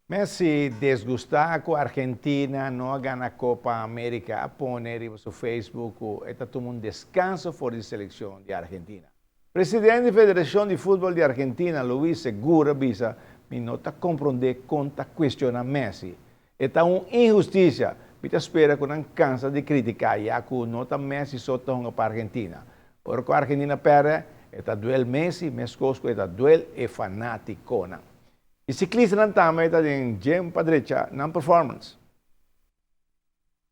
Messi, disgustá ku Argentina no a gana Copa America, a pone riba su Facebook ku e ta tuma un deskanso for di selekshon di Argentina. Presidente di Federashon di Futbòl di Argentina, Luis Segura, a bisa: "Mi no ta komprondé kon ta kuestioná Messi. E ta un inhustisia. Mi ta spera ku nan kansa di kritiká, ya ku no ta Messi so ta hunga pa Argentina. Ora ku Argentina pèrdè, e ta duel Messi, meskos ku e ta duel e fanátikonan." E siklistanan tambe ta den gym pa drecha nan performance.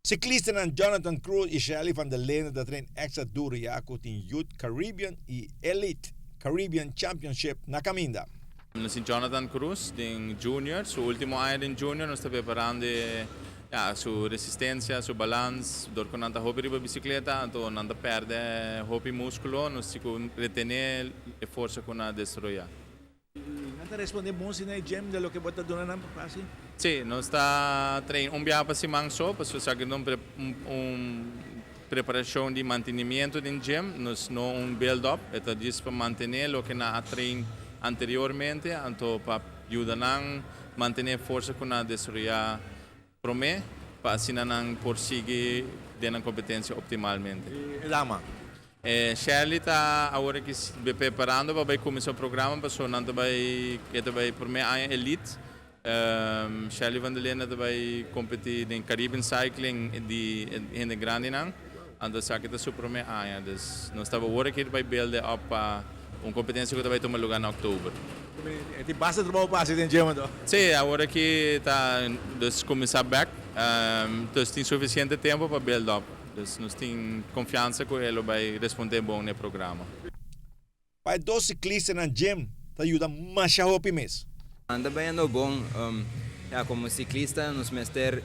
Siklistanan Jonathan Cruz i Shirley van der Linde ta train extra duru ya ku tin Youth Caribbean i Elite Caribbean Championship na kaminda. Nos tin Jonathan Cruz den junior, su último aña den junior. Nos ta preparando, ya, su resistensia, su balans, dor ku nan ta hopi riba bisikleta, anto nan ta pèrdè hopi múskulo, nos tin ku retené e forsa ku nan a desaroyá. Nan ta respondé bon si na e gym di loke bo ta duna nan pa hasi? Sí, nos ta train un biaha pa siman so, pasobra esaki ta un preparashon di mantenimiento den gym, nos no un build up, e ta djis pa mantené loke nan a train anteriormente, anto pa yuda nan mantené forsa ku nan a desaroyá promé, pa asina nan por sigui den nan kompetensia optimalmente. E dama? Shirley ta awor aki preparando pa bai kuminsá un programa, pasobra nan ta bai e ta bai promé aña elite. Shirley van der Linde ta bai kompetí den Caribbean Cycling di hende grandinan, anto esaki ta su promé aña. Dus nos ta awor aki bai build up pa un kompetensia ku ta bai tuma lugá na òktober. Tin basta trabou pa hasi den gym anto? Sí, awor aki ta dus kuminsá bèk. Dus tin sufisiente tempu pa build up. Dus nos tin konfiansa ku e lo bai respondé bon na e programa. Pa e dos siklistanan gym ta yuda masha hopi mes. Anda bayendo bon. Ya, komo siklista nos mester,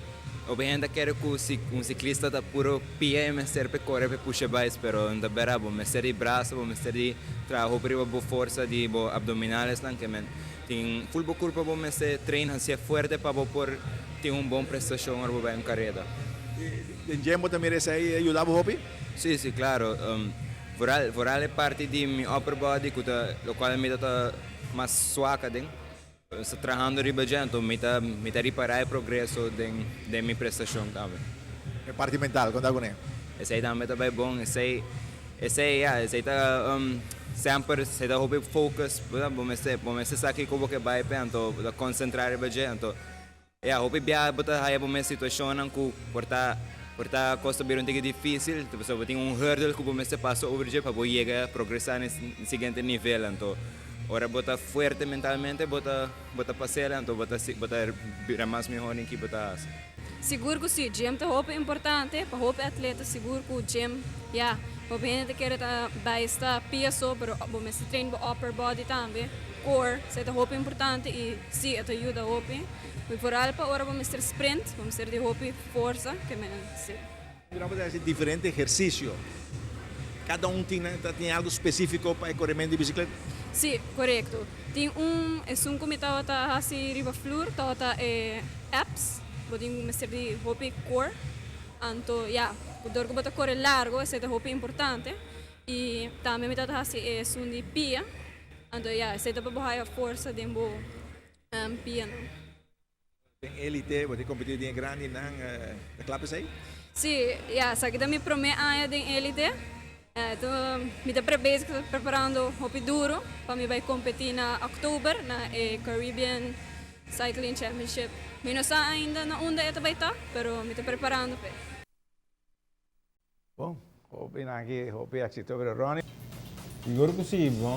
hopi hende ta kere ku un siklista ta puro pia e mester pe kore pe pusha bais, pero no ta bera. Bo mester di brasa, bo mester di traha hopi riba bo forsa di bo abdominalesnan, ke men tin ful bo kurpa bo mester train hacia fuerte pa bo por tin un bon prestashon ora bo bai un kareda. Den gym bo ta mira esei a yuda bo hopi? Si, si, klaro. Vooral vooral e parti di mi upper body ku ta lokual mi ta ta mas swak aden. Sta trahando riba dje, anto mi ta ripará e progreso den mi prestashon tambe. E parti mental, kon ta kuné? Esei tambe ta bai bon. Esei, ya, esei ta semper, esei ta hopi focus. Bo mester sa kiko bo ke bai pe, anto bo ta konsentrá riba dje. Anto, ya, hopi bia bo ta haya bo mes situashonnan ku por ta kos ta bira un tiki difísil, pasobra bo tin un hurdle ku bo mester pasa over dje pa bo yega progresá na e siguiente nivel. Anto ora bo ta fuerte mentalmente, bo ta pas'é, anto bo ta bira mas mihó den ki bo ta hasi. Sigur ku si, gym ta hopi importante pa hopi atleta, sigur ku gym, ya, hopi hende ta kere ta bai sta pia so, pero bo mester train bo upper body tambe, core, esei ta hopi importante i si, e ta yuda hopi. Vooral pa ora bo mester sprint, bo mester di hopi forsa, ke men si. Bo ta hasi diferente ehersisio. Kada un tin algu spesífiko pa e korementu di bisikleta? Si, korekto. Tin un, esun ku mi tabata hasi riba flur, tabata e abs, bo tin mester di hopi core. Anto, ya, dor ku bo ta kore largu, esei ta hopi importante. I tambe mi tabata hasi esun di pia. Anto, ya, esei ta pa bo haya forsa den bo pianan. Den elite, bo ta kompetí den grandinan, ta kla pa esei? Si, ya, esaki ta mi promé aña den elite. Anto, mi ta bezig preparando hopi duru pa mi bai kompetí na òktober na e Caribbean Cycling Championship. Mi no sa ainda na unda e ta bai ta, pero mi ta preparando p'e. Bon, hopi aki, hopi éksito, pero Ronnie. Sigur ku si.